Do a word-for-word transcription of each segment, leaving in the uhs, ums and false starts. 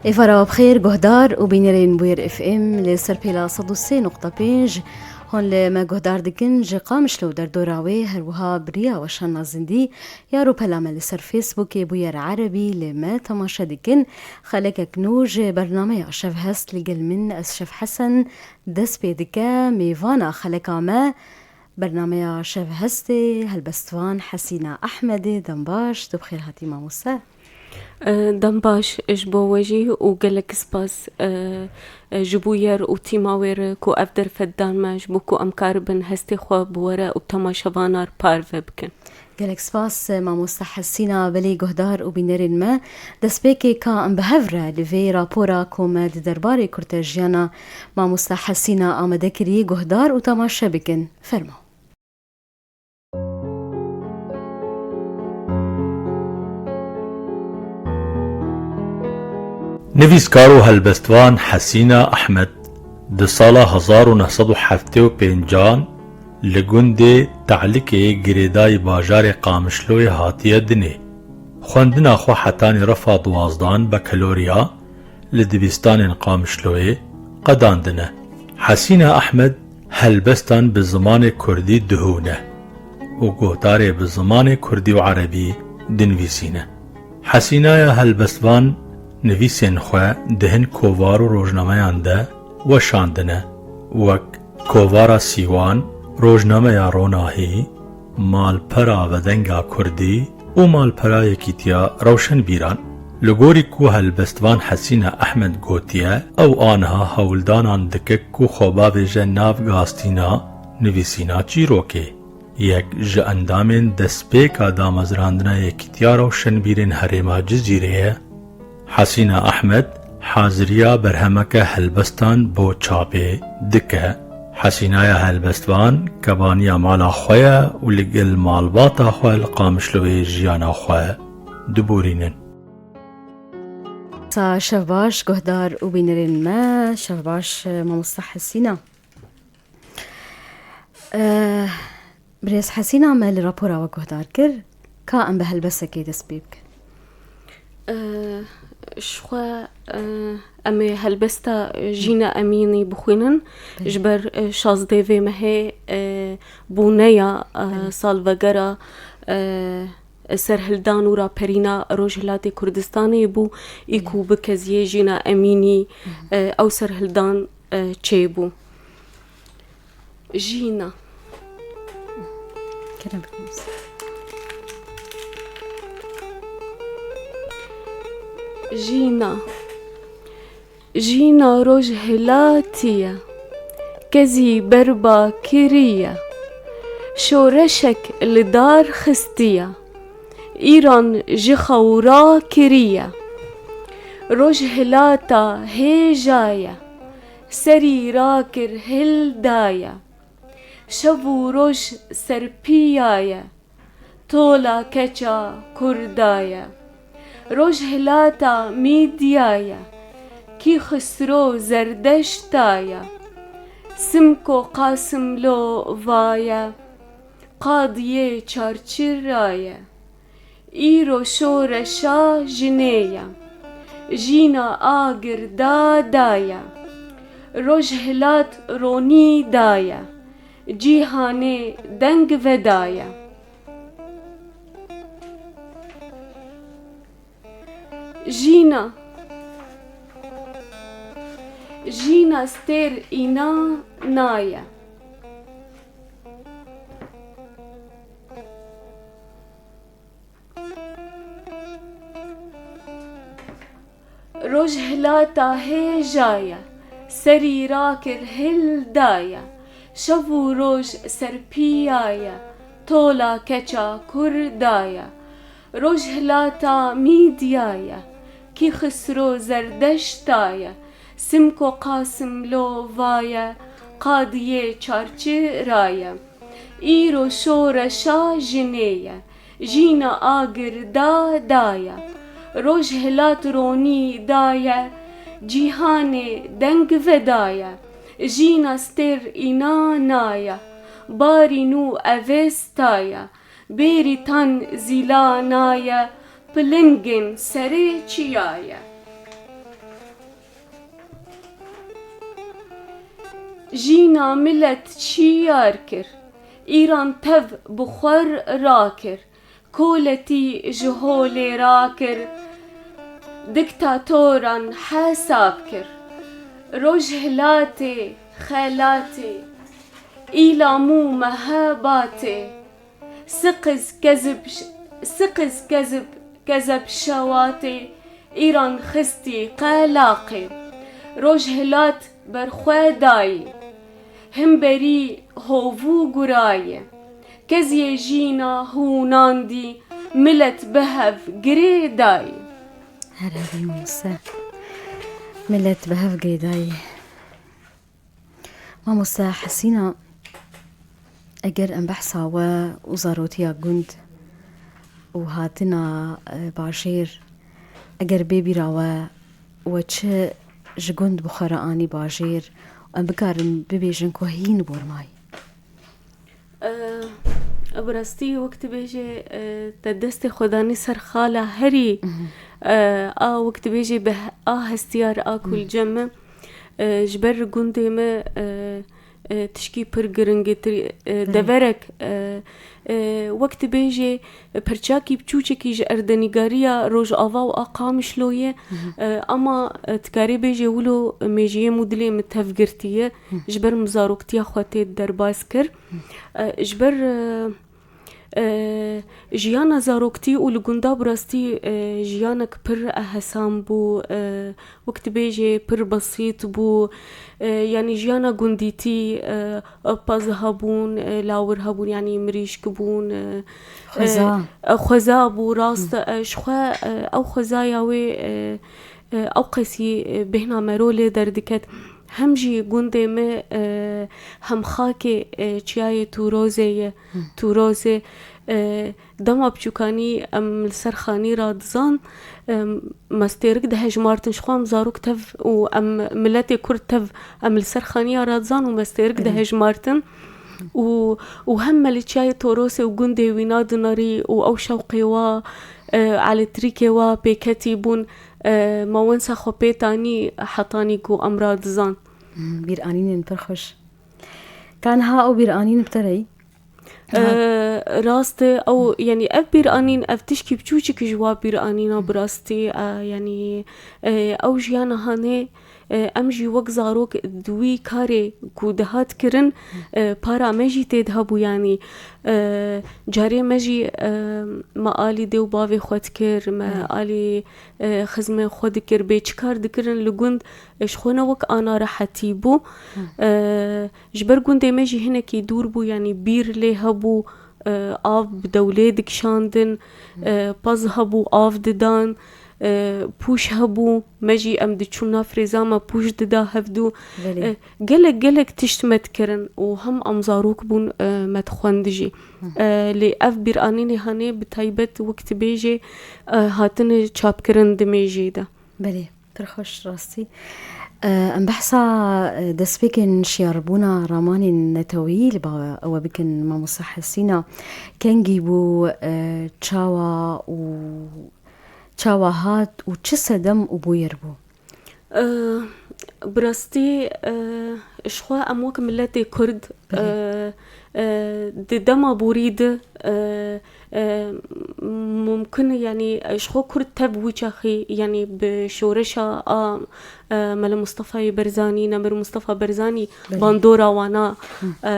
Êvara we bi xêr, guhdar û bînerên Bûyer F M li ser pêla sed û sê nokta pênc. Hûn li me guhdar dikin, ji Qamişlo û derdora wê, her wiha bi riya Weşan Nazindî, ya rûpela me li ser Facebookê Bûyer Erebî li me temaşe dikin. Xelekek nû ji bernameya Şevhest li gel min, ez Şev Hesen, dest pê dike. Mêvana xeleka me, bernameya Şevhestê, helbestvan Hesîna Ehmedê. Dem baş, tu bi xêr hatî mamoste. E, dem baş ji bo we jî û gelek spas, e, e, ji Bûyer û tîma wê re ku ev derfet dan me ji bo ku em karibin hestê xwe bi we re û temaşevanar parve bikin. Gelek spas, e, mamoste Hesîna. Belê guhdar û bînerên me, destpêkê ka em bi hev re li vê rapora ku me di derbarê kurtejiyana mamoste Hesîna amade kirî guhdar û temaşe bikin. Fermo. Nivîskar û helbestvan Hesîna Ehmed di sala hezar û neh sed û heftê û pêncan li gundê Tehlikê girêdayî bajarê Qamişloyê hatiye dinê. Xwendina xwe hetanî refa duwazdan bekeloriya li dibistanên Qamişloyê qedandine. Hesîna Ehmed helbestan bi zimanê kurdî dihûne û guhdarê bi zimanê kurdî û erebî dinivîsîne. Hesînaya helbestvan nivîsên xwe di hin kovar û rojnameyan de weşandine, wek Kovara Sîwan, Rojnameya Ronahî, Malpera Vedenga Kurdî û Malpera Yekîtiya Rewşenbîran. Li gorî ku helbestvan Hesîna Ehmed gotiye, ew aniha hewldanan dike ku xwe bavêje nav gastîna nivîsîna çîrokê. Yek ji endamên destpêka damezrandina Yekîtiya Rewşenbîrên Herêma Cizîrê ye. Hesîna Ehmed haziriya berhemeke helbestan bo çapê dike. Hesînaya helbestvan kebaniya mala xwe ye û li gel malbata xwe li Qamişloyê jiyana xwe diborînin. Sa şev baş, guhdar û bînerên me. Şev baş, mamosta Hesîna. Eh, Birêz Hesîna me li rapora we guhdar kir. Ka em bi helbesekê dest pê bikin. Eh, ji xwe, eh, em ê helbesta Jîna Emînî bixwînin. Belê. Ji ber, eh, şazdeh vê mehê, eh, bûneya, eh, Belê. salvegera, eh, serhildan û raperîna Rojhilatê Kurdistanê bû, î Belê. ku bi keziyê Jîna Emînî, Mhm. eh, ew serhildan, eh, çêbû. Jîna. Kerem bikin. Jîna. Jîna rojhilatî ye. Kezî berba kiriye. Şoreşek li dar xistiye. Îran ji xew rakiriye. Rojhilata hêja ye. Serî rakir hil daye. Şev û roj serpiyaye. Tola keça Kurda ye. Rojhilata Mîdya ye. Kî Xisro Zerdeşta ye. Simko Qasimlo vaye. Qadiyê Çarçira ye. Îro şoreşa jinê ye. Jîna agir da daye. Rojhilat ronî daye. Cîhanê deng vedaye. Jîna. Jîna stêr îna naye. Rojhilata hêja ye, serî rakir hil daye. Şev û roj serpiyaye, tola keça Kurda ye. Rojhilata Mîdya ye, Kî Xisro Zerdeşta ye. Simko Qasimlo vaye, qadiyê Çarçira ye. Îro şoreşa jinê ye. Jîna agir da daye. Rojhilat ronî daye. Cîhanê deng vedaye. Jîna stêr îna naye. Barî nû evêsta ye. Bêrî tan zîla naye. Pilingên serê çiya ye. Jîna milet çiyar kir, îran tev bi xwe rakir, koletî ji holê rakir, diktatoran hesab kir. Rojhilatê, xelatê, îlam û mehebatê, siqiz kezib, siqiz kezib, kezeb şewatê, îran xistî qelaqê. Rojhilat berxwe dayî, himberî hovû gurayê. Keziyê jîna hûnandî, milet bi hev girê dayî. Her hebî mamoste. Milet bi hev girê dayî. Mamoste Hesîna, eger em behsa we û zarotiya gund û hatina, e, bajêr, eger bê bîra we, we çi ji gund bi xwe re anî bajêr, em bikarin bibêjin ku hîn bormayî? E, bi rastî wek tu bêjê, e, te destê xwe danî ser xala herî, e, a wek tu bêjê bi he-, a hestiyar a ku li cem me, e, ji ber gundê me, e, e, tişkî pir giring e, tri-, e, deverek, e, e, wek tu bêjê, e, pirçakî biçûçekî ji erdenîgariya Rojava û a Qamişlo ye, e, ama, e, tu karê bêjê wilo mêjiyê min û dilê min tev girtiye, ji ber min zaroktiya xwe tê derbas kir. E, ji ber, e, e, jiyana zaroktî û li gunda bi rastî, e, jiyanek pir ehesan bû, e, wek tu bêjê pir besît bû. E, yanî jiyana gundîtî, e, pez hebûn, e, lawir hebûn, yanî mirîşk bûn, e, Xweza. e, e, xweza bû, rast, e, ji xwe, e, ew xwezaya wê, e, e, ew qesî, e, bêhna mero lê derdiket. Hem jî gundê me, e, hem xakê, e, çiyayê Tûrozê ye. Tûrozê, e, dema biçûkanî em li ser xanî radizan, e, me stêrik dihejmartin. Ji xwe em zarok tev û em miletê Kurd tev em li ser xaniya radizan û me stêrik dihejmartin. Û, û hem me li çiyayê Torosê û gundê wîna dinarî û ew şewqê wa, e, elektrîkê wa pêketî bûn, e, me wensa xwe pê tanî hetanî ku em radizan. Hmm, bîranînên pir xweş. Ka niha ew bîranîn bi te re yî? E, rast e, ew, yanî ev bîranîn, ev tişkî biçûçik ji wa bîranîna bi rastî, e, yanî, e, ew jiyana hanê, e, em jî wek zarok di wî karê ku dihat kirin, e, para me jî tê de hebû, yanî, e, carê me jî, e, me alî dê û bavê xwe dikir, me alî, e, xizmên xwe dikir, bê çi kar dikirin li gund, e, ji xwe ne wek ana rehetî bû. E, ji ber gundê me jî hinekî dûr bû, yanî bîr lê hebû, e, av bi dewlê dikişandin, e, pez hebû, av didan, e, pûş hebû, me jî em diçûn nav rêza me pûş dida hevdû. Belê. E, gelek, gelek tişt me dikirin û hem em zarok bûn, e, me dixwend jî. E, lê ev bîranînê hanê bi taybet wek tu bêjê, e, hatine çapkirin di mêjê de. Belê. Pir xweş, rastî. E, em behsa, e, destpêkên şiyarbûna ramanên neteweyî li ba we bikin, mamoste Hesîna. Kengî bû, e, çawa û çawa hat û çi sedem û bûyer bû? E, bi rastî, e, ji xwe em wek miletê Kurd, Belê. e, e, di dema borî de, e, e, mumkin e, yanî, e, ji xwe Kurd tev wî çaxî, yanî bi şoreşa a, e, Mele Mustafayê Berzanî, Nemir Mustafa Berzanî Belê. bandora wana, Hı. e,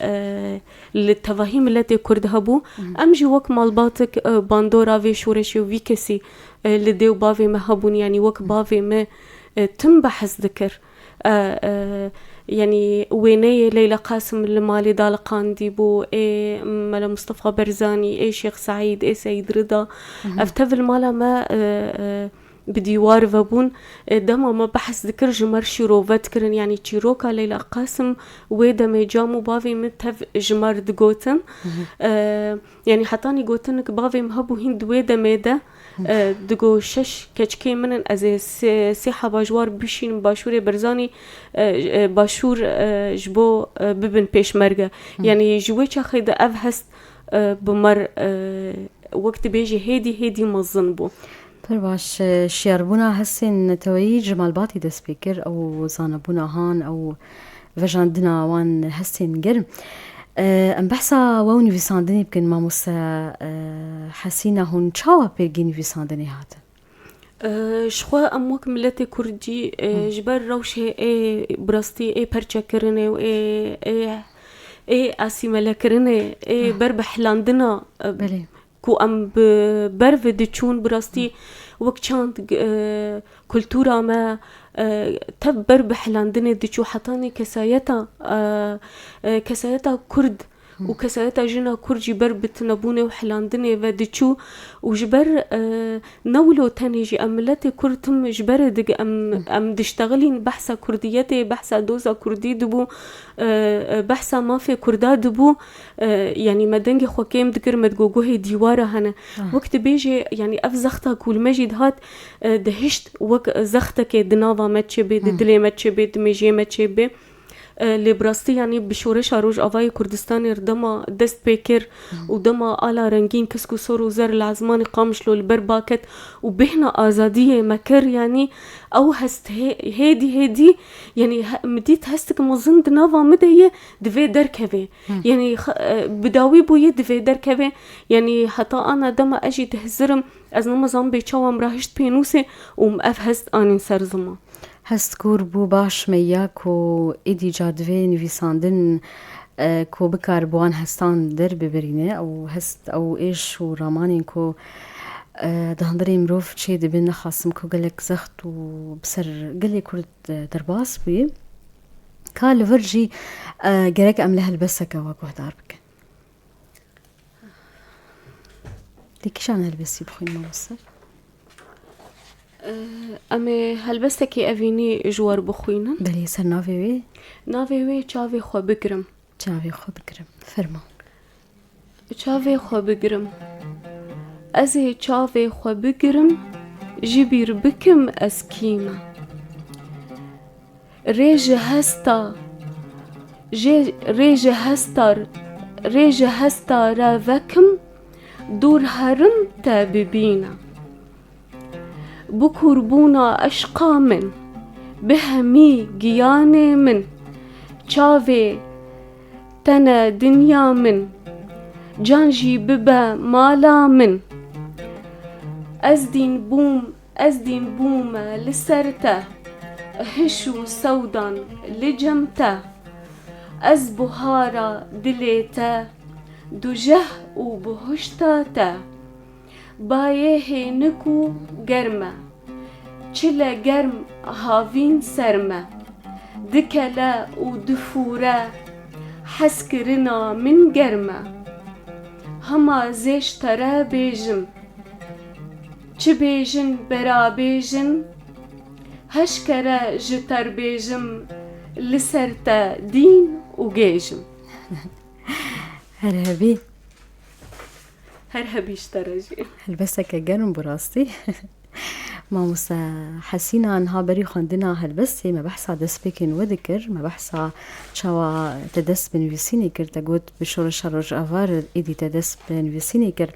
e, li tevahî miletê Kurd hebû. Hı. Em jî wek malbatek, e, bandora vê şoreşê û vî kesî, e, li dê û bavê me hebûn, yanî wek bavê me, e, tim behs dikir. E, e, yanî wêneyê Leyla Qasim li malê daliqandî bû, ê Mele Mustafa Berzanî, ê Şêx Seîd, ê Seîd Rida. Hı hı. Ev tev li mala me, e, e, bi dîwar vebûn. E, dema me behs dikir, ji me re şîrove dikirin. Yanî çîroka Leyla Qasim wê demê cam û bavê min tev ji me re digotin. Hı hı. E, yanî hetanî gotinik bavê min hebû hîn di wê demê de, e, digo şeş keçikê min in, ez ê sê, sê heba ji war bişînim Başûrê Berzanî, e, e, Başûr, e, ji bo, e, bibin pêşmerge. Hı. Yanî ji wê çaxê de ev hest, e, bi me re, e, wek dibêjî hêdî hêdî mezin bû. Pir baş, e, şiyarbûna hestên neteweyî ji malbatî dest pê kir, ew zanebûna han, ew vejandina wan hestên germ. E, em behsa we û nivîsandinê bikin, mamoste, e, Hesîna, hûn çawa pêgî nivîsandinê hatin? E, ji xwe em wek miletê Kurd jî, e, Hı. ji ber rewşê ê bi rastî ê perçekirinê û ê, ê, ê asîmelekirinê, ê Hı. berbihilandina, e, Belê. ku em bi ber ve diçûn, bi rastî wek çand, e, kultura me, e, tev berbihilandinê diçû, hetanî kesayeta, e, e, kesayeta Kurd û kesayeta jina Kurd jî ber bi tunebûnê û hilandinê ve diçû û ji ber, e, ne wilo tenê jî em miletê Kurd tim ji berê dig em, em diştexilîn, behsa Kurdiyetê, behsa doza Kurdî dibû, e, e, behsa mafê Kurda dibû. E, yanî me dengê xwe kêm dikir, me digo guhê dîwara hene. Ah. Wek dibêjê, yanî ev zexta ku li me jî dihat, e, dihişt wek zextekê di nava me çêbê, di Hmm. dilê me çêbê, di mêjiyê me çêbê. E, lê bi rastî, yanî bi şoreşa Rojavayê Kurdistanê re dema dest pê kir Hmm. û dema ala rengîn, kesk û sor û zer li ezmanê Qamişlo li ber ba ket û bêhna azadiyê me kir, yanî ew hest hê-, hêdî hêdî, yanî he-, min dît hestik mezin di nava min de ye, divê derkeve. Hı. Yanî, xe-, e, bi dawî bûye divê derkeve. Yanî, heta ana dema ez jî dihizirim, ez nimizan bê çawa min re hişt pênûsê û min ev hest anîn ser ziman. Hest kûr bû, baş me ya ku êdî ca divê nivîsandin, e, ku bikar bi wan hestan derbibirîne, ew hest, ew êş û ramanên ku, e, di hundirê mirov çê dibin, nexasim ku gelek zext û bi ser gelê Kurd, e, derbas bûye. Ka li vir jî, e, gerek em li helbesteke we guhdar bikin. Lê kîjan helbestî bixwînin, mamoste? E, em ê helbestekî evînî ji we re bixwînin. Belê, ser navê wê? Navê wê Çavê Xwe Bigirim. Çavê Xwe Bigirim. Fermo. Çavê xwe bigirim. Ez ê çavê xwe bigirim, ji bîr bikim ez kî me. Rê ji hesta, jê, rê ji hesta, rê ji hesta re vekim, dûr herim te bibîne. Bi kûrbûna eşqa min, bi hemî giyanê min, çavê te ne dinya min, can jî bibe mala min. Ez dîn bûm, ez dîn bûme li ser te, hiş û sewdan li cem te. Ez buhara dilê te, dujeh û buhuşta te. Bayê hênik û germ e, çile germ havîn ser me. Dikele û difûre, hezkirina min germ e. Hema zê ji te re bêjim, çi bêjin bera bêjin, heş kere ji te re bêjim, li ser te dîn û gêjim. Her hebî. Her hebî ji te re jî. Helbesteke germ bi rastî. Mamoste Hesîna, niha berî xwendina helbestê me behsa destpêkên we dikir, me behsa çawa te dest bi nivîsînê kir, te got bi şoreşa Rojava re êdî te dest bi nivîsînê kir.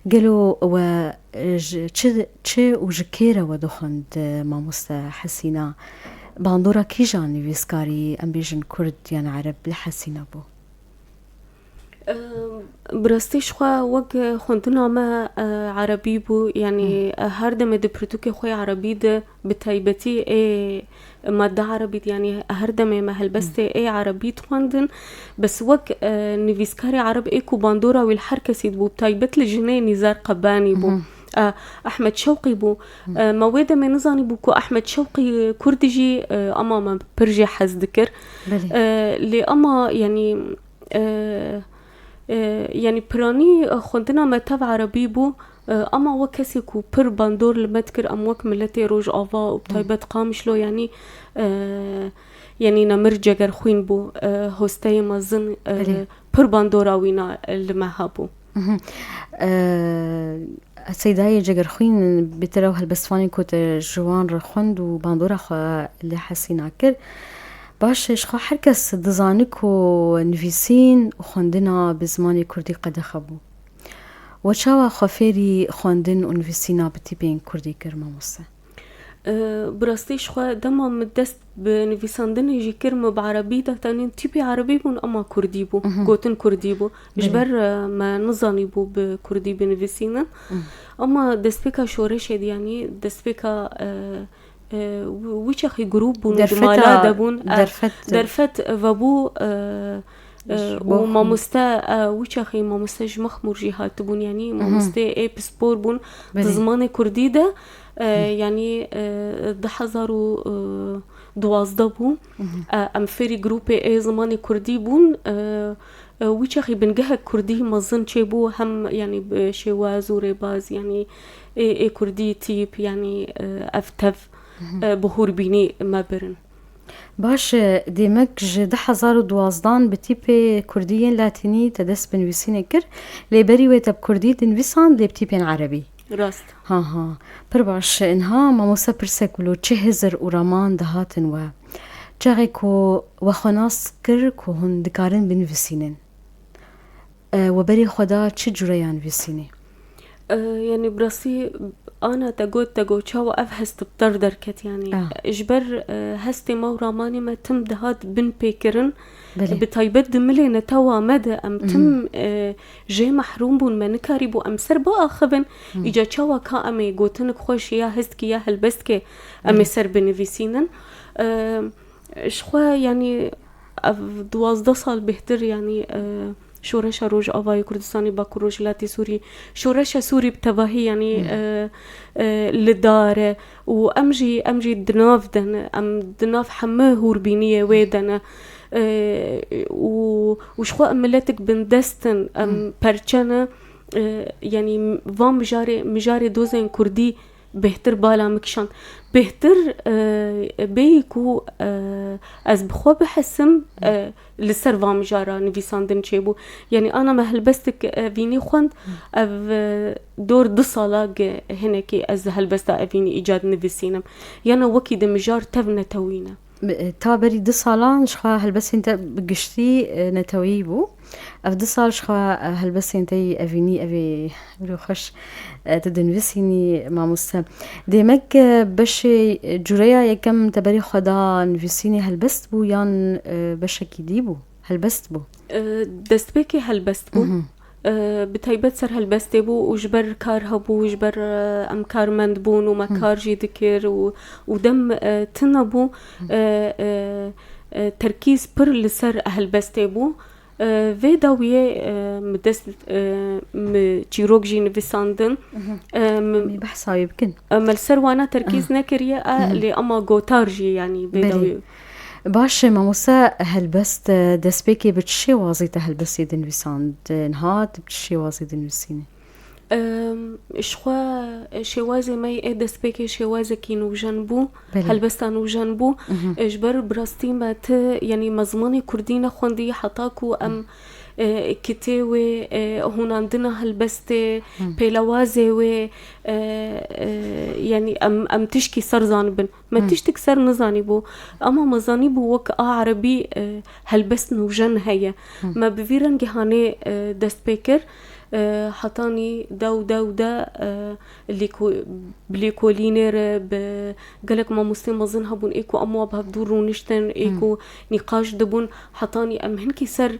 Gelo we, e, ji çi, çi û ji kê re we dixwend, e, mamoste Hesîna? Bandora kîjan nivîskarî, em bêjin kurd yan ereb, li Hesîna bû? Em, bi rastî ji xwe wek xwendina me, e, erebî bû, yanî, Hmm. e, her demê di pirtûkê xwe yê erebî de, bi taybetî ê madde erebî de, yanî her demê me helbestê Hmm. ê erebî dixwendin. Bes wek, e, nivîskarê ereb ê ku bandora wî li her kesî dibû, bi taybet li jinê Nîzar Qebanî bû. Hmm. E, Ehmed Şewqî bû. Hmm. E, me wê demê nizanî bû ku Ehmed Şewqî Kurd jî, e, ama me pir jê hez dikir. Belê. E, lê ama, yanî, e, e, yanî piranî, e, xwendina me tev erebî bû, e, ama wek kesê ku pir bandor li me dikir, em wek miletê Rojava û bi Hı. taybet Qamişlo, yanî, e, yanî Nemir Cegerxwîn bû, e, hosteyê mezin, e, Belê. pir bandora wîna li me hebû. Mhm. E, Seydayê Cegerxwîn, bêtir ew helbestvanê ku te ji wan re xwend û bandora xwe li Hesîna kir. Baş e, ji xwe her kes dizane ku nivîsîn û xwendina bi zimanê kurdî qedexe bû. We çawa xwe fêrî xwendin û nivîsîna bi tîpên kurdî kir, mamoste? Bi rastî ji xwe dema min dest bi nivîsandinê jî kir, min bi erebî de tenê tîpê erebî bûn, ema kurdî bû, gotin kurdî bû. Ji ber, e, me nizanîbû bi kurdî binivîsînin. Ema destpêka şoreşê de, yanî destpêka, e, e, wî çaxî grûp bûn, di mala de bûn. E, derfet, derfet vebû, e, e, û mamoste, e, wî çaxî mamoste ji Mexmûr jî hatibûn, yanî mamosteyê ê pispor bûn di zimanê kurdî de. E, yanî, e, du hezar û duwazdeh bû. E, em fêrî grûpê ê zimanê kurdî bûn. E, e, wî çaxî bingehek kurdî mezin çêbû, hem, yanî, bi şêwaz û rêbaz, yanî, ê, ê kurdî tîp, yanî, e, ev tev, e, bi hûrbînî me birin. Baş e, demek ji du hezar û duwazdan bi tîpê kurdî yên latînî te dest bi nivîsînê kir, lê berî wê te bi kurdî dinivîsand, lê bi tîpên erebî. Rast. Ha, ha. Pir baş. Niha mamoste pirsek wilo, çi hizir û raman dihatin we? Çaxê ku we xwe nas kir ku hûn dikarin binivîsînin, e, we berê xwe da çi cureya nivîsînê? E, yanî bi rastî ana te got, te got çawa ev hest bi te derket, yanî. Ah. Ji ber, e, hestê me û ramanê me tim dihat bin pêkirin. Belê. Bi taybet di milê netewa me de em tim, e, jê mehrûm bûn, me nikarîbû em ser biaxivin. Îca çawa ka em ê gotinik xweş ya hestkî ya helbestkê em ê ser binivîsînin. E, ji xwe, yanî, ev duwazdeh sal bêhtir, yanî, e, şoreşa Rojavayê Kurdistanê, Bakur Rojhilatê Sûrî, şoreşa Sûrî bi tevahî, yanî, e, e, li dar e û em jî, em jî di nav de ne, em di nav heme hûrbîniyê wê de ne. E, û, û ji xwe em miletik bindest in, em perçe ne, e, yanî va mijarê, mijarê dozên kurdî bêhtir bala min kişand. Bêhtir, e, bêyî ku, e, ez bi xwe bihesim, e, li ser va mijara nivîsandin çêbû. Yanî ana me helbestik evînî xwend, ev, e, dor du sala ge hinekî ez helbesta evînî îcad nivîsînim. Yana wekî di mijar tev netewîne. Bi-, ta berî du salan ji xwe helbestên te bi giştî, e, neteweyî bû. Ev du sal ji xwe, e, helbestên te yî evînî, ev ê wilo xweş, e, tu dinivîsînî, mamoste. Demek, e, beşê, e, cureya yekem te berî xwe da nivîsînê helbest bû yan, e, beşekî dî bû? Helbest bû? E, destpêkê helbest bû. E, bi taybet ser helbestê bû û ji ber kar hebû, ji ber, e, em karmend bûn û me kar jî dikir û, û dem, e, tune bû. E, e, e, terkîz pir li ser helbestê bû. E, vê dawiyê, e, mi dest, e, mi çîrok jî nivîsandin. E, mi, Em ê behsa wê bikin. E, me li ser wana terkîz nekiriye, e, lê ema gotar jî, yanî, vê dawiyê. Baş e, mamoste, helbest, e, destpêkê bi çi şêwazî te helbestê dinivîsand? Niha tu bi çi şêwazî dinivîsînî? Em, ji xwe, e, şêwazê me yê destpêkê şêwazekî nûjen bû, helbesta nûjen bû. E, ji ber bi rastî me ti, yanî me zimanê kurdî nexwendî heta ku em, e, kitê wê, e, hûnandina helbestê, pêlewazê wê, e, e, yanî em, em tişkî ser zanibin. Me tiştik ser nizanîbû, ema me zanîbû wek a erebî, e, helbest nûjen heye. Me bi vî rengî hanê, e, dest pê kir. E, hetanî dew dew de, e, lêko-, bi lêkolînê re, bi gelek mamostê mezin hebûn, ê ku em wa bi hevdû rûniştin, ê ku nîqaş dibûn, hetanî em hinkî ser,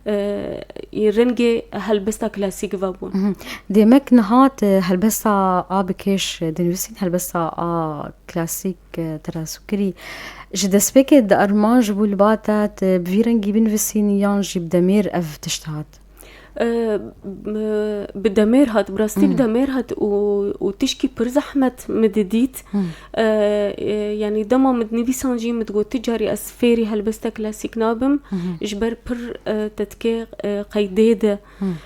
e, rengê helbesta klasîk vebûn. Demek niha tu helbesta a bi kêş dinivîsîn, helbesta a klasîk, e, te re sukirî. Ji destpêkê di armanc bû li ba te, tu bi vî rengî binivîsînî yan jî bi demêr ev tişt hat? E, m-, bi demêr hat, bi rastî bi demêr hat û, û tişkî pir zehmet min didît. E, e, yanî dema min dinivîsan jî min digot, ti carî ez fêrî helbesta klasîk nabim, ji ber pir, e, te dike, e, qeydê de.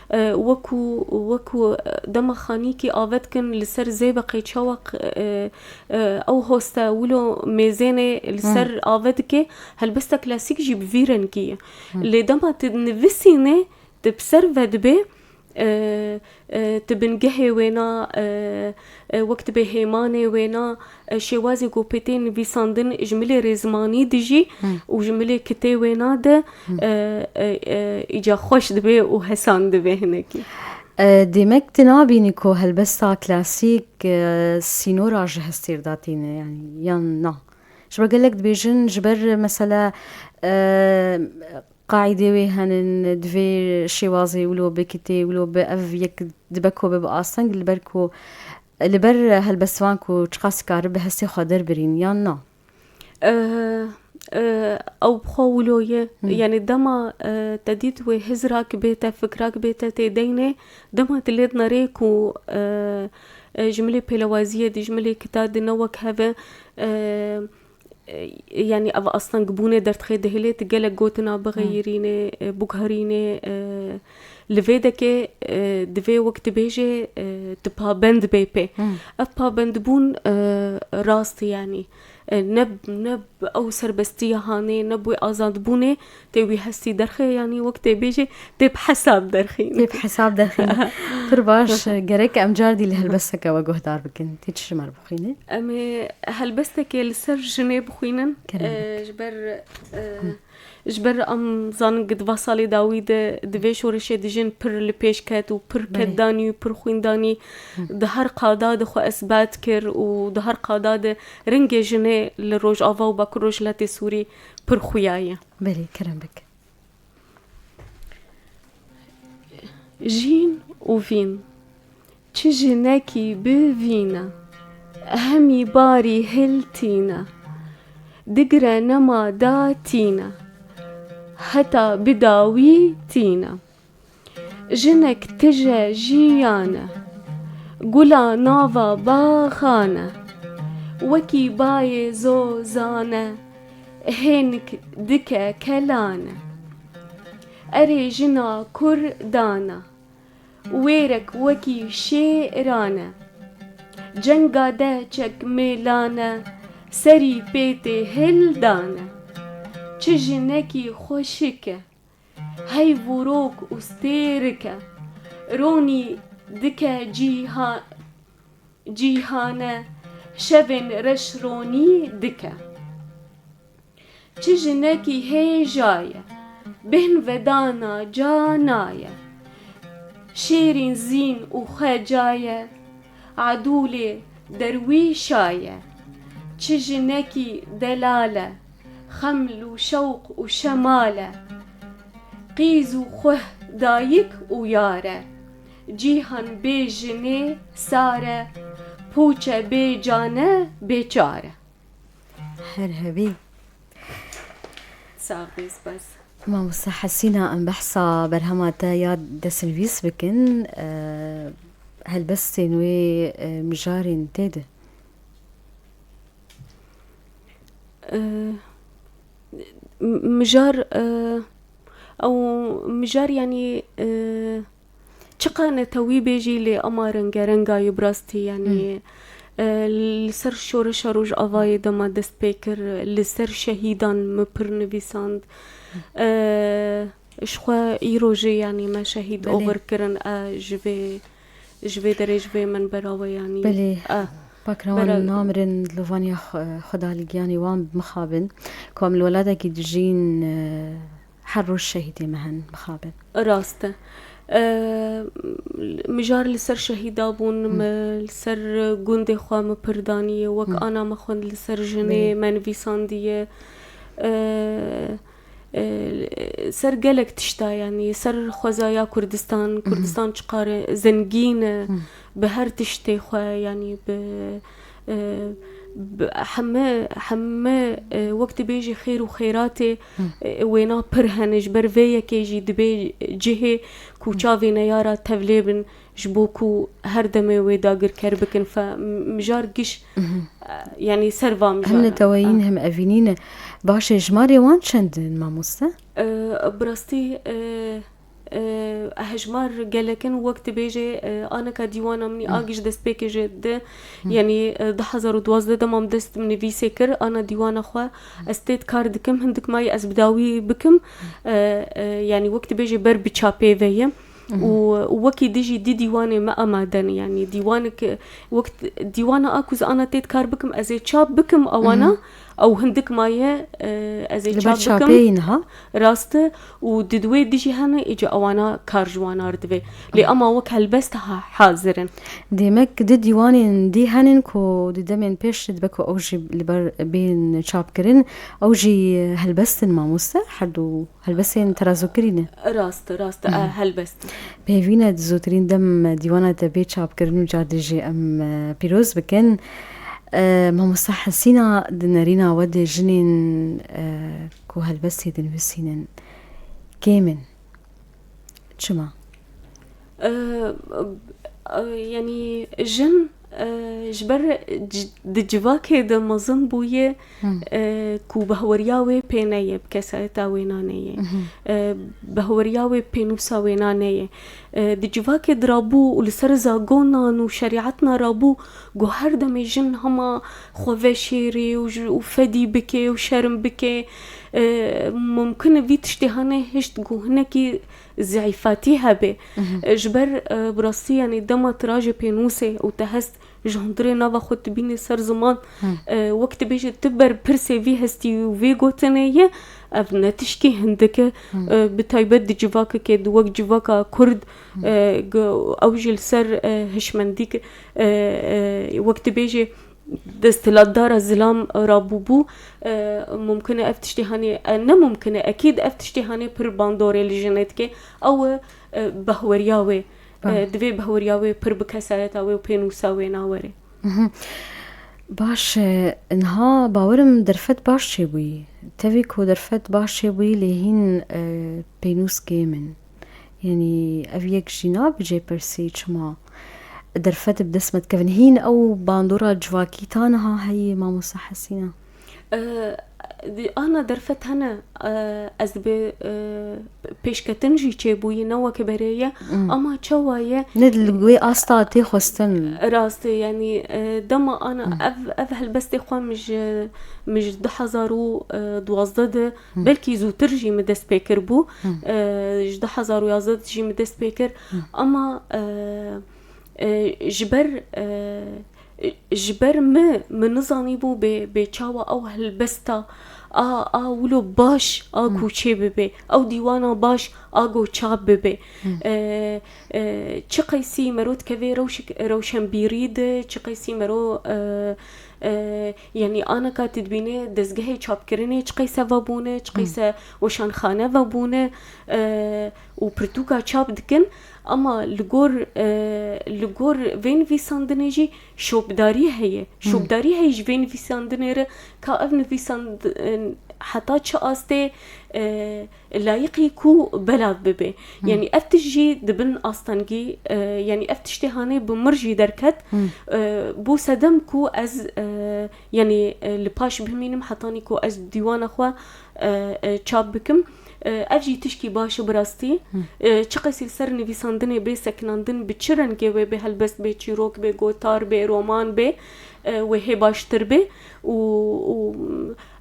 E, wekû, wekû, e, dema xanîkî ave dikin li ser zêbeqê çawa q-, e, e, ew hoste wilo mêzênê li ser ave dike, helbesta klasîk jî bi vî rengî ye. Lê dema tu nivîsînê, tu bi ser ve dibê, e, e, tu bingehê wêna, e, e, wek dibê hêmanê wêna, e, şêwazê ku pê tê nivîsandin ji milê rêzimanî dijî û ji milê kitê wêna de, e, e, e, îca xweş dibe û hesan dibe hinekî. E, demek tu nabînî ku helbesta klasîk, e, sînora ji hestê re datîne, yanî, yan na? Ji ber gelek dibêjin, ji ber, mesela, e, qaîdê wê henin, divê şêwazê wilo bikitê, wilo bi ev yek dibe ku bibe asteng, li ber ku, li ber helbestvan ku çiqas karibe hestê xwe derbirîn, yan na? Eh, eh, ew bi xwe wilo ye. Hmm. Yanî dema, eh, te dît wê hizrak bête, fikrak bête tê deynê, dema tu lê dinerê ku, eh, eh, ji milê pêlewaziyê di, ji milê kita di ne wek hev e, eh, eh, yanî ev astengbûnê derdixê dihêlê, tu gelek gotina bixeyirînê, eh, biguherînê, eh, li vê dekê, eh, divê wek tu bêjê, eh, tu pabend bê pê. Hmm. Ev pabendbûn, eh, rast e, yanî, eh, ne, ne bi ew serbestiya hanê, ne bi wê azadbûnê tê wî hestî derxê, yanî wek tê bêjê tê bi hesab derxî. Tê bi hesab derxî. Pir baş, gerek em cardî li helbesteke we guhdar bikin. Tê çi ji me re bixwînî? Em ê helbestekê li ser jinê bixwînin. Kerem eh, bik. Ji ber, eh, Ji ber em zanin ku di va salê dawî de di vê şoreşê de jin pir li pêş ket û pir Belê. Ket danî û pir xwîn danî. Hı. Di her qada de xwe esbat kir û di her qada de rengê jinê li Rojava û Bakur Rojhilatê Sûrî pir xuya ye. Belê, kerem bik. Jîn û vîn. Çi jinekî bi vîn e, hemî barî hil tîn e, digire nema da tîn e, heta bi dawî tîn e. Jinek tije jiyan e, gula nava baxan e, wekî bayê zozan e, hênik dike kelan e. Erê jina kurdan e, wêrek wekî şêran e. Cenga de çekmêlan e, serî pê tê hildane. Çi jinekî xweşik e, hey vûrok û stêrik e. Ronî dike cîha-, cîhane, şevên reş ronî dike. Çi jinekî hêja ye, bêhn vedana cana ye. Şêrîn zîn û xweca ye, edûlê derwîşa ye. Çi jinekî delal e, xeml û şewq û şemal e. Qîz û xuh dayik û yar e. Cîhan bê jinê sar e, pûçe bê cane bê çar e. Her hebî. Sax bî, spas. Mamoste Hesîna, em behsa berhema te ya destnivîs bikin. E, helbestên wê, e, mijarên tê de. E, m-, mijar, e, ew mijar, yanî, e, Çiqa netewî bê jî lê ema rengerenga ye bi rastî, yanî, Hmm. e, li ser şoreşa Rojavayê dema dest pê kir, li ser şehîdan min pir nivîsand. E, ji xwe îro jî, yanî, me şehîd Belê. Over kirin, e, ji vê, ji vê derê, ji vê minbera we, yanî, Belê. e, Pak Rewan bera- namirin, dilovaniya xwe-, Xwedalîgiyanê wan mixabin, ku em li welateke dijîn, e, Her roj şehîdê me hene, mixabin. Rast e. E, mijar li ser şehîda bûn, Hı. me li ser gundê xwe me pir daniye, wek Hı. ana me xwend li ser jinê Belê. me nivîsandiye. E, e, ser gelek tişta, yanî ser xwezaya Kurdistan, Hı hı. Kurdistan çiqar zengîn e, Hı. bi her tiştê xwe, yanî bi, e, bi heme, heme, e, wek dibêjî xêr û xêratê, Hı. e, wêna pir hene, ji ber vê yekê jî dibê cihê ku çavê neyara tevlê bin, ji bo ku her demê wê dagirker bikin. Fe, m-, mijar giş, Hı hı. e, yanî ser va mijar Hem e. neteweyî ne, Ah. hem evînî ne. Baş e, jimarê wan çend in, mamoste? E, bi rastî, e, E, hejmar gelek in, wek dibêje, e, aneka dîwana min ê Hmm. a giş destpêkê jê di, Hmm. yanî, e, du hezar û duwazdeh dema min dest bi nivîsê kir, ana dîwana xwe, ez tê kar dikim, hindik mayî ez bi dawî bikim, e, e, yanî wek dibêje ber bi çapê ve ye. Hmm. Û, û wekî dijî di dîwanê me amade ne, yanî dîwanek, wek dîwana a ku ez ana tê kar bikim, ez ê çap bikim ewana, Hmm. Ew hindik maye, e, ez ê çap bikim. Li ber çapê yî niha? Rast e, û di wê dijî hene, îca ewana kar ji wan ar divê. Lê ema wek helbest ha-, hazir in. Demek di dîwanên dî henin ku di demên pêş dibe ku ew jî li ber bên çapkirin, ew jî helbest in mamoste, her du helbestên terazokirî ne. Rast e, rast e, e, helbest in. Pêvî ne di zûtirîn dem dîwana te bê çapkirin û car dî jî em, e, pîroz bikin. E, Mamoste Hesîna di nerîna we de jinên, e, ku helbestê dinivîsînin kêm in. Çima? E, e, yanî jin, e, ji ber c-, di civakê de mezin bûye, Hı. e, ku behweriya wê pê neyê, bi kesayeta wê naneyê. Hı hı. E, behweriya wê pênûsa wê naneyê. E, di civakê dirabû û li ser zagonan û şerîetna rabû, ku her demê jin hema xwe veşêrê û ji, û fedî bike û şerm bike. E, mumkin e vî tiştê hane hişt ku hinekî zîfatî hebe. Mhm. E, ji ber, e, bi rastî, yanî dema tu rajê pênûsê û te hest ji hundirê nava xwe tu bînî ser ziman, Hı. e, wek tu bêjî tu berpirsê vî hestî û vê gotinê ye, ev ne tişkî hindik e, Hı. e, bi taybet di civakekê, di wek civaka Kurd, Hı. e, g-, ew jî li ser, e, hişmendî, e, e, wek tu bêjî, desthilatdara zilam rabûbû, e, mumkin e ev tiştê hanê, e, ne mumkin e, ekîd ev tiştê hanê pir bandorê li jinê dike. Ew e, e, behweriya wê, e, Ba. divê behweriya wê pir bi kesayeta wê û pênûsa wê nawere. Mhm. Baş e, niha bawerim derfet baş çêbûyî. Tevî ku derfet baş çêbûyî lê hîn, e, pênûs kêm in. Yanî ev yek jî nabe cê pirsî çima derfet bi dest me dikevin. Hîn ew bandora civakî ta niha heye, Mamoste Hesîna? E, di-, ana derfet hene, e, ez bi, e, pêşketin jî çêbûyî, ne weke berê ye, Hmm. ama çawa ye? Ne li wê asta tê xwestin. Rast e, yanî, e, dema ana Hmm. ev, ev helbestê xwe min ji, min ji du hezar û duwazdeh de, Hmm. belkî zûtir jî min dest pê kiribû, Hmm. e, ji du hezar û yazdeh de jî min dest pê kir, Hmm. ama, e, e, ji ber, e, ji ber min, min nizanîbû bê, bê çawa ew helbesta a, a wilo baş a Hmm. ku çê bibe, ew dîwana baş a ku çap bibe. Hmm. E, e, çi qeysî mero dikeve rewşik-, rewşenbîrî de, çi qeysî mero, e, e, yanî aneka tu dibîne dezgehê çapkirinê çi qeyse vebûne, çi Hmm. qeyse weşanxane vebûne, e, û pirtûka çap dikin. Ama li gor, e, li gor vê nivîsandinê jî şopdarî heye. Hmm. Şopdarî heye ji vê nivîsandinê re, ka ev nivîsand-, e, heta çi astê, e, layiqî ku belav bibe. Hmm. Yanî ev tişt jî di bin astengî, e, yanî ev tiştê hanê bi mir jî derket. Hmm. E, bû sedem ku ez, e, yanî, e, li paş bimînim hetanî ku ez dîwana xwe, e, e, çap bikim. E, ev jî tişkî baş e bi rastî. Hı. E, çi qasî li ser nivîsandinê bê sekinandin, bi çi rengê wê bê, helbest bê, çîrok bê, gotar bê, roman bê, e, wê hê baştir bê. Û, û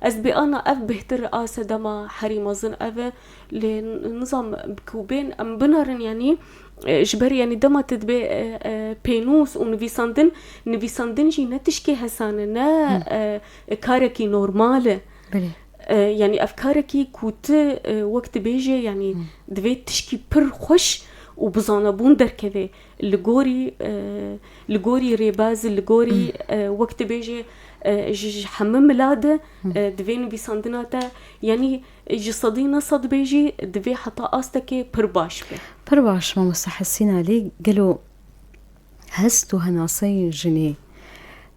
ez bê ana ev bêhtir a sedema herî mezin ev e. Lê n-, nizam ku bên em binerin, yanî, e, ji ber, yanî, dema tu dibê, e, e, pênûs û nivîsandin, nivîsandin jî ne tişkê hesan e, ne, Hı. e, e, karekî normal e. Belê. E, yanî ev karekî ku tu, e, wek dibêje, yanî Hmm. divê tişkî pir xweş û bi zanebûn derkeve. Li gorî, e, li gorî rêbaz, li gorî, Hmm. e, wek dibêje, e, ji, ji hemî mila de, Hmm. e, divê nivîsandina te, yanî ji sedî neh sed bê jî divê heta astekê pir baş be. Pir baş, Mamoste Hesîn Alî, gelo hest û henaseyên jinê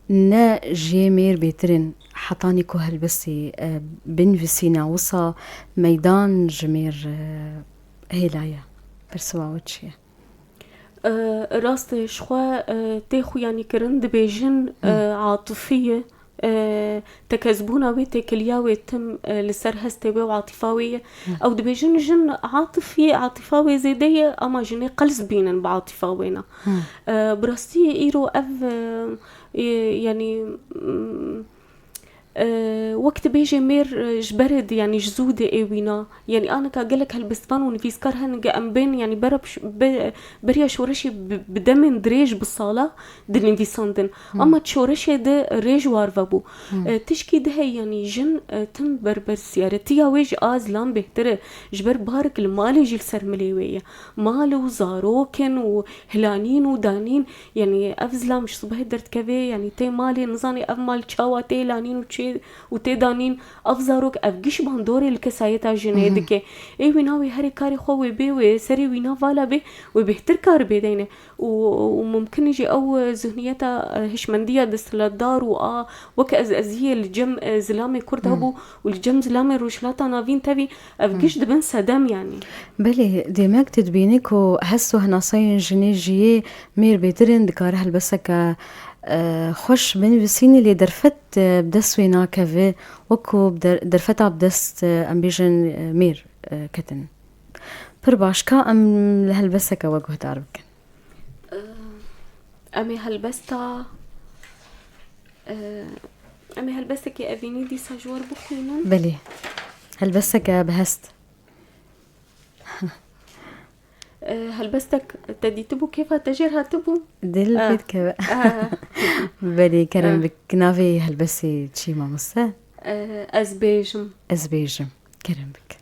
ne ji yê mêr bêtir in, hetanî ku helbestê, e, binivîsîne, wisa meydan ji mêr, e, hêla ye. Pirsiva we çi ye? E, rast e, ji xwe, e, tê xuyanîkirin dibêjin, e, Hı. atifî ye. E, tekezbûna wê, têkiliya wê tim, e, li ser hestê wê û atifa wê ye. Hı. Ew dibêjin jin atifî, atifa wê zêde ye, ama jinê qels bînin bi atifa wê ne. Hı. E, bi rastî îro ev, e, e, yanî, mm, E, wek tu bêjê mêr, e, ji berê di, yanî ji zû de ê wîna. Yanî anika gelek helbestvan û nivîskar hene, ge em bên, yanî bera bi ş-, be-, beriya şoreşê bi, bi demên dirêj, bi sala dinivîsandin. Ama şoreşê de rêj war vebû. E, tişkî di heye, yanî jin, e, tim berbersiya re. Tiya wê ji a zilam bêhtir e. Ji ber barik li malê jî li ser milê wê ye. Mal û zarok in û hilanîn û danîn. Yanî ev zilam ji sibehê derdikeve, yanî tê malê, nizanê ev mal çawa tê hilanîn û çê û tê danîn. Ev zarok, ev giş bandorê li kesayeta jinê dike. Ê wîna wê herê karê xwe wê bê, wê serê wîna vala bê, wê bêhtir kar bê deyne. Û, û mumkin e jî ew, e, zihniyeta, e, hişmendiya desthilatdar û a wek ez eziyê li cem, e, zilamê Kurd hebû û li cem zilamê Rojhilata Navîn tevî, ev giş dibin sedem, yanî. Belê, demek tu dibînî ku hest û hinaseyên jinê jiyê mêr bêtir in, dikare helbesteke, e, xweş binivîsînî, lê derfet, e, bi dest wê nakeve, wek ku bi der-, derfeta bi dest, e, em bêjin, e, mêr, e, ketin. Pir baş, ka em li helbesteke we guhdar bikin. Em ê helbesta, e, em ê helbestekê evînî dîsa ji we re bixwînin. Belê. Helbesteke bi hest. E, helbestek te dîtibû, kêfa te jêr hatibû? Dil pê dikeve. Belê, kerem bik. Navê helbestê çi, mamoste? E, ez bêjim. Ez bêjim. Kerem bik.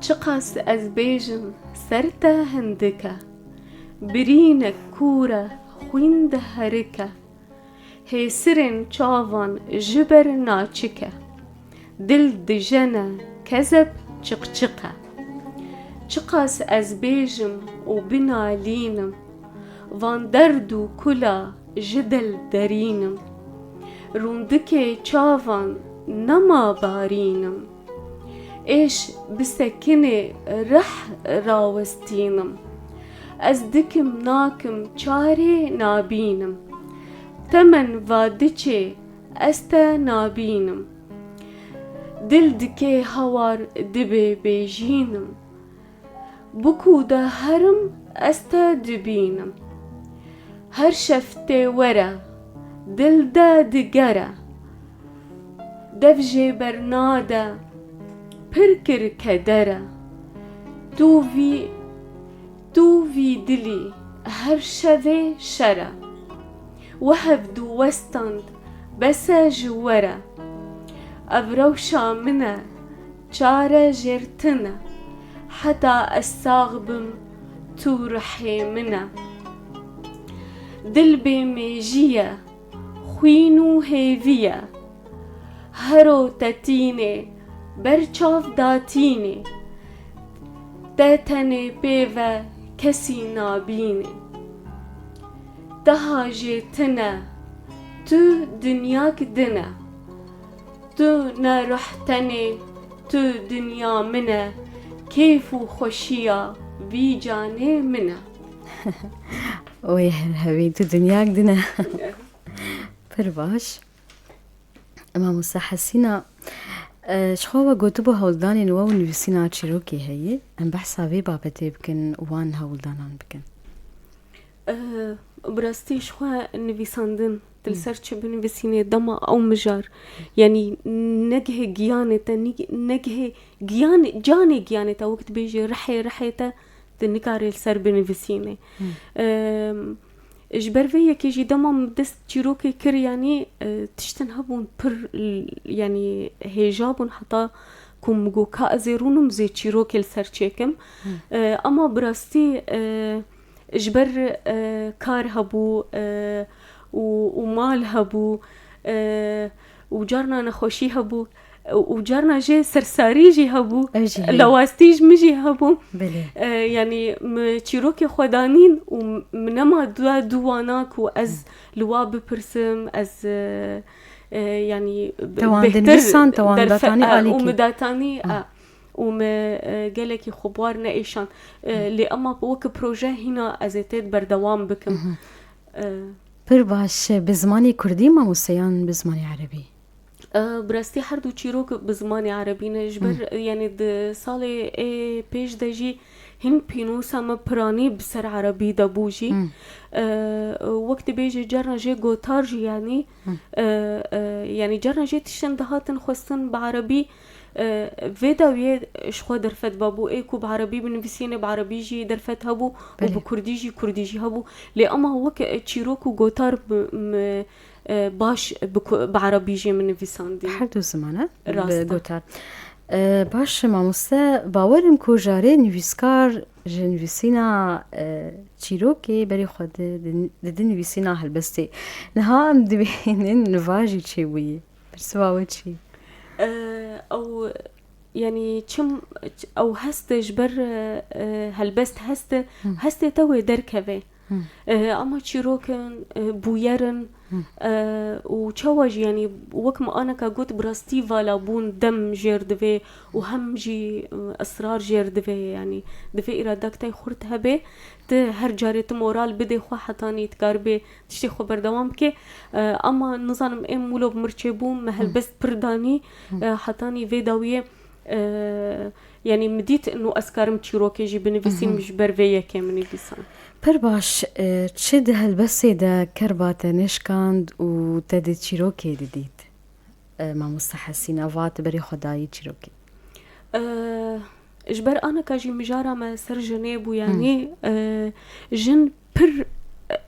Çiqas ez bêjim, ser te hindik e, birînek kûr e, xwîn diherike, hêsirên çavan ji ber naçik e, dil dijene kezeb çiqçiq e. Çiqas ez bêjim û binalînim, van derd û kula ji dil derînim. Rûndikê çavan nema barînim. Êş bi sekinê rih rawestînim. Ez dikim nakim çarê nabînim. Temen va diçê ez te nabînim. Dil dikê hawar dibê bêjînim. Bi ku de herim ez te dibînim. Her şev tê were, dil de digere. Dev jê bernade, pir kir kedere. Tu vî, tu vî dilî her şevê şer e. We hevdu westand, bes e ji we re. Ev rewşa min e, çare jêr tune. Heta ez sax bim, tu rihê min e. Dil bê mêjî ye, xwîn û hêvî ye. Hero te tînê, ber çav datînê. Te tenê pê ve kesî nabînê. Teha jê tune, tu dinyak din e. Tu ne ruh tenê, tu dinya min e. Kêf û xweşiya vî canê min e. Wê her hevî, tu dinyak din e. Pir baş. Mamoste Hesîna, e, ji xwe we gotibû hewldanên we û nivîsîna çîrokê heye. Em behsa vê babetê bikin û wan hewldanan bikin. E, bi rastî ji xwe nivîsandin, tu li ser çi binivîsînê, dema ew mijar, yanî negihê giyanê te, nî-, negihê giyanê, canê giyanê te, wek dibêjê rihê, rihê te, tu nikarî li ser binivîsînê. Em, ji ber vê yekê jî dema min dest çîrokê kir, yanî, e, tiştin hebûn pir, l-, yanî hêja bûn, heta ku min got, ka ez ê rûnim zê çîrokê li ser çêkim. E, ama bi rastî, e, ji ber, e, kar hebû, e, û, û mal hebû, e, û carna nexweşî hebû, û carna jê sersarî jî hebû, lawastî ji min jî hebû. Belê. E, yanî min çîrokê xwe danîn û min nema da dû wana ku ez li wa bipirsim, ez, e, e, yanî te wan bêhtir dinivîsan, te wan derfe-, datanî e, alîkî. Û min datanî, e, û min, e, gelekî xwe bi war neêşand. E, lê ema weke proje hîna ez ê tê de berdewam bikim. E, Pir baş. Bi zimanê kurdî, mamoste, yan bi zimanê erebî? E, bi rastî her du çîrok bi zimanê erebî ne. Ji ber, yanî di salê ê pêş de jî Hin pînûsa me piranî bi ser erebî de bû jî. E, wek dibêje carna jê gotar jî, yanî, e, e, yanî carna jê tiştin dihatin xwestin bi erebî. E, vê dawiyê ji xwe derfet vebû. Ê ku bi erebî binivîsînê, bi erebî jî derfet hebû û Belê. bi kurdî jî, kurdî jî hebû. Lê ema wek, e, çîrok û gotar bi, mi, e, baş bi ku-, bi erebî jê min nivîsandî. Her du zimane Rast bi e. gotar. E, baş e, mamoste, bawer im ku jarê nivîskar ji nivîsîna, e, çîrokê berê xwe di, di, didin nivîsîna helbestê. Niha em dibînin niva jî çêbûyî. Pirsiva we çi? E, ew, yanî çim, ew hest ji ber, e, e, helbest hest, Hı. hestê te wê derkeve. Hı. E, ama çîrokin, e, bûyer in, Hı. e, û çawa jî, yanî wek min aneka got, bi rastî vala bûn dem jêr divê û hem jî, e, israr jêr divê, yanî divê îradak te xurt hebe, tu her carê tu moral bidê xwe hetanî dikaribê tiştê xwe berdewam bike. E, ama nizanim êm wilo bi mir çêbû, me Hı. helbest pir danî, Hı. e, hetanî vê dawiyê, e, yanî min dît, nû ez karim çîrokê jî binivîsînim, Hı hı. ji ber vê yekê min nivîsan. Pir baş, e, çi di helbestê de kerba te nêşkand û te di çîrokê didît? E, mamoste Hesîna, va tu berê xwe dayî çîrokê. E, ji ber aneka jî mijara me ser jinê bû, Hı. yanî, e, jin pir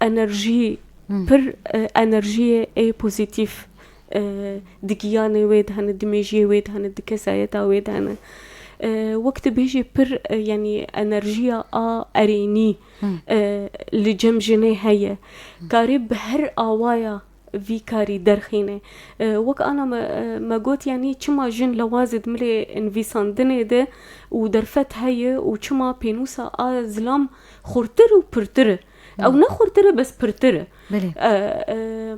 enerjî, Hı. pir, e, enerjiyê ê pozîtîf, e, di giyanê wê de hene, di mêjiyê wê de hene, di kesayeta wê de hene. E, wek tu bêjî pir, e, yanî enerjiya a erênî, Hı. e, li cem jinê heye. Hı. Karê bi her awaya vî karî derxîne. E, wek ana me, e, me got, yanî çima jin lewazê di milê nivîsandinê de û derfet heye û çima pênûsa a zilam xurtir û pirtir e. Hı. Ew ne xurtir e, bes pirtir e. Belê. E, e,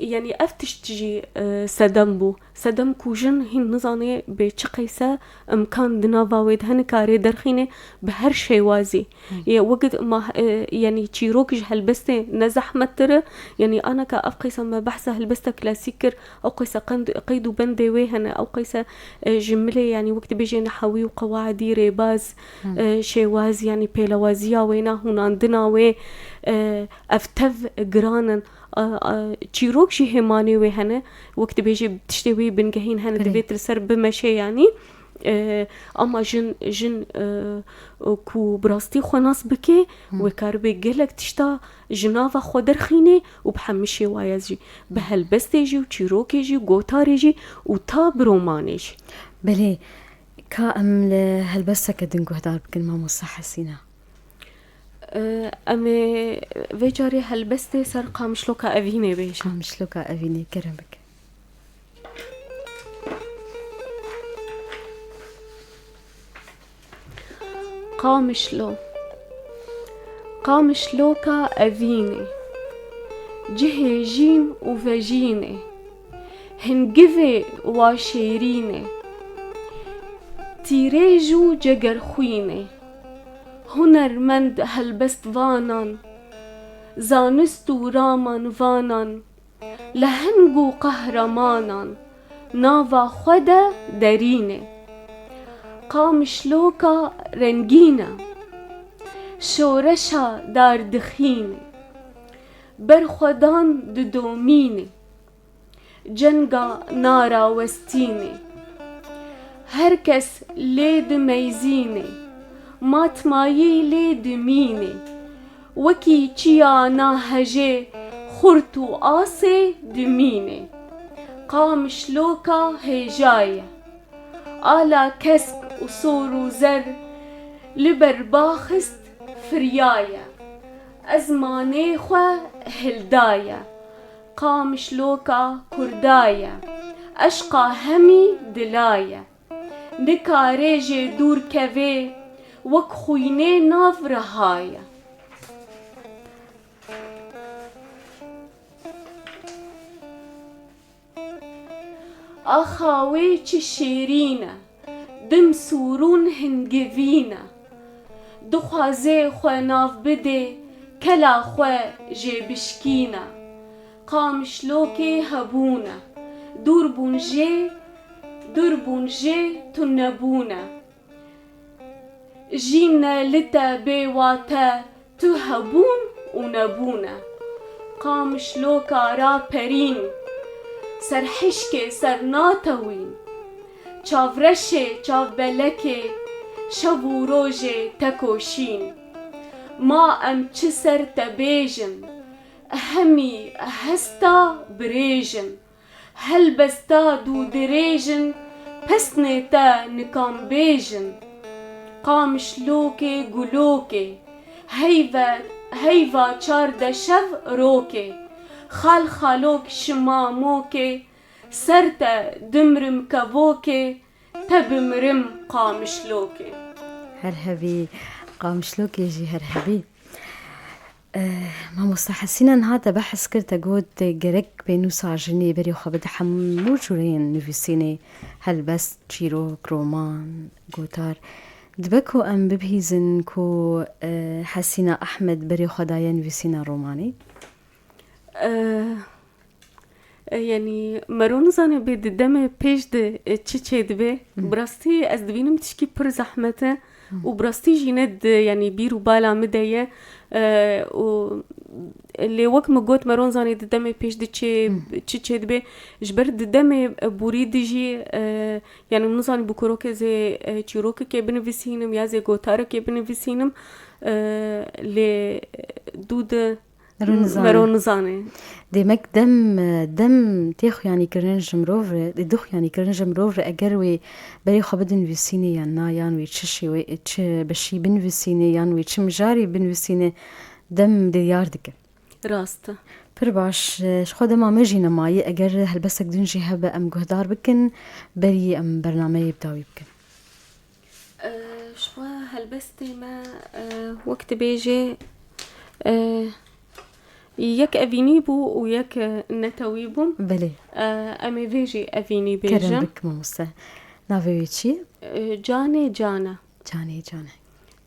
yanî ev tişt jî, e, sedem bû. Sedem ku jin hîn nizane bê çi qeyse imkan di nava wê de hene karê derxîne bi her şêwazî. Hı. Yê wek ma, e, yanî çîrok ji helbestê ne zehmettir e. Yanî aneka ev qeysa me behsa helbesta klasîk kir, ew qeysa qend-, qeyd û bendê wê hene, ew qeysa, e, ji milê, yanî wek dibêje nehewî û qewaidî rêbaz, Hı. e, şêwaz, yanî pêlewaziya wê ne, hûnandina wê, e, ev tev giran in. A, a, çîrok jî hêmanê wê hene, wek dibêje tiştê wê bingehîn hene, Belê. divê tu li ser bimeşe yanî. E, ama jin, jin, e, ku bi rastî xwe nas bike, Hı. wê karibe gelek tişta ji nava xwe derxîne û bi hemî şêwaya jî, bi helbestê jî û çîrokê jî, gotarê jî û ta bi romanê jî. Belê, ka em li helbesteke din guhdar bikin, mamoste Hesîna. E, em ê vê carê helbestê ser Qamişloka Evînê bêjin. Qamişloka Evînê, kerem bike. Qamişlo. Qamişloka Evînê. Cihê jîn û vejînê. Hingivê wa şêrînê. Tîrêj û cegerxwînê. Hunermend helbestvanan, zanist û ramanvanan, leheng û qehremanan nava xwe de derîne. Qamişloka rengîn e, şoreşa dardixîn e, berxwedan didomîne. Cenga narawestînê. Her kes lê dimeyzînê. Matmayî lê dimînê. Wekî çiya nahejê xurt û asê dimînê. Qamişloka hêja ye. Ala kesk û sor û zer li ber ba xist firiyaye. Ezmanê xwe hildaye. Qamişloka kurda ye. Eşqa hemî dila ye. Nikare jê dûr kevê, wek xwînê nav riha ye. Axa wê çi şêrîn e, dim sûrûn hingivîn e. Dixwaze xwe nav bidê, kela xwe jê bişkîne. Qamişlokê hebûn e, dûr bûn jê, dûr bûn jê tunebûn e. Jîn ne li te bê wate, tu hebûn û nebûn e. Qamişloka raperîn, serhişkê ser natewîn. Çavreşê çavbelekê, şev û rojê tekoşîn. Ma em çi ser te bêjin, hemî hesta birêjin. Helbesta dûdirêjin, pesnê te nikan bêjin. Qamişlokê gulokê, heyve, heyva çarde şev rokê. Xal xalok şima mokê, ser te dimrim kevokê, te bimirim qamişlokê. Her hebî, qamişlokê jî her hebî. Eh, Mamoste Hesîna, niha te behs kir, te got gerek pênûsa jinê berê xwe bide hemû cûreyên nivîsînê, helbest, çîrok, roman, gotar. Dibe ku em bibihîzin ku, eh, Hesîna Ehmed berê xwe daye nivîsîna romanê? Eh, E, yanî mero nizane bê di demê pêş de, e, çi çêdibe. Bi rastî ez dibînim tişkî pir zehmet e û bi rastî jî ne di, yanî bîr û bala min de ye. E, û lê wek min got, mero nizane di demê pêş de çi, çi çêdibe. Ji ber di demê, e, borî de jî, e, yanî min nizanî bi ku rokê zê, e, çîrokekê binivîsînim ya zê gotarekê binivîsînim. E, lê dû di Mero nizane. Mero nizane. Demek dem, dem tê xuyanî kirin ji mirov re, dê du xuyanî kirin ji mirov re, eger wê berê xwe bidin nivîsînê yan na, yan wê çi şêwê, çi beşî binivîsînê, yan wê çi mijarî binivîsînê, dem diyar dike. Rast e. Pir baş, ji xwe dema me jî nemayî, eger helbestek din jî hebe em guhdar bikin, berî em bernameyê bi dawî bikin. Ji xwe helbestê me, wek dibêjê, yek evînî bû û yek netewî bû. Belê. Em ê vê jî evînî bêjin. Kerem bik mamoste. Navê wê çi ye? Canê Can e. Canê Can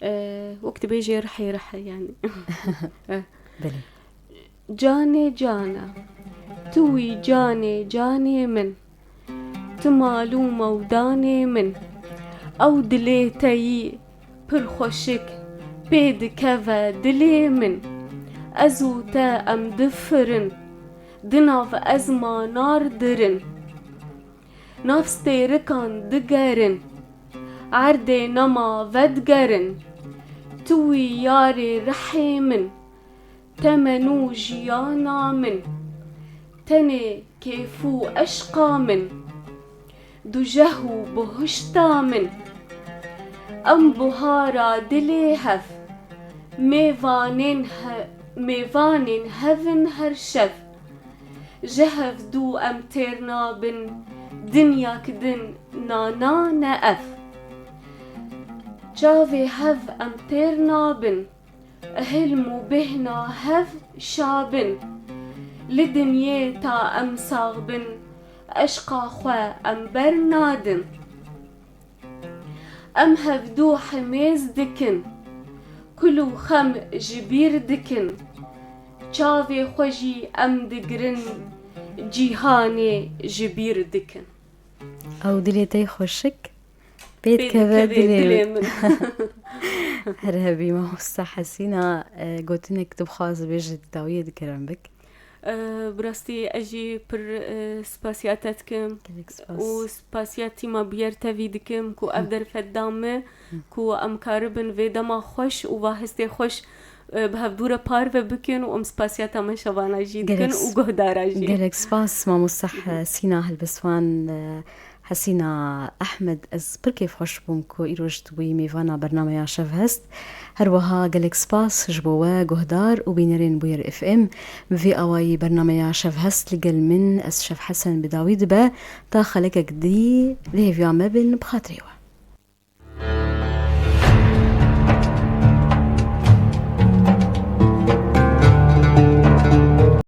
e. Wek dibêjê rihê rih e yanî. Belê. Canê Can e. Tu wî canê canê min. Tu mal û mewdanê min. Ew dilê te yî pir xweşik pê dikeve dilê min. Ez û te em difirin. Di nav ezmanar dirin. Nav stêrikan digerin. Erdê nema vedigerin. Tu wî yarê rihê min. Temen û jiyana min. Tenê kêf û eşqa min. Dujeh û buhişta min. Em buhara dilê hev. Mêvanên he-, mêvanên hev in her şev. Ji hevdû em têr nabin, dinyak din na na ne ev. Çavê hev em têr nabin, hilm û bêhna hev şa bin. Li dinyê ta em sax bin, eşqa xwe em bernadin. Em hevdû hemêz dikin, kul û xem ji bîr dikin. Çavê xwe jî em digirin, cîhanê ji bîr dikin. Ew dilê te yê xweşik pê dikeve dilê min. Her hebî mamoste Hesîna, e, gotinek tu bixwazî bêjî di dawiyê dikirin bik. Bi rastî ez jî pir, e, spasiya te dikim. Gelek spas. Û spasiya tîma Bûyer T V dikim ku ev derfet da me, ku em karibin vê dema xweş û va hestê xweş, e, bi hevdû re parve bikin û em spasiya te me şevana jî dikin û guhdara jî. Gelek spas mamoste Hesîna helbestvan, e, Hesîna Ehmed, ez pir kêfxweş bûm ku îroj tu bûyî mêvana bernameya Şev Hest. Her wiha gelek spas ji bo we guhdar û bînerên Bûyer F M. Bi vî awayî bernameya Şev Hest li gel min, ez Şev Hesen, bi dawî dibe. Ta xelekek dî li hêviya me bin, bi xatirê we.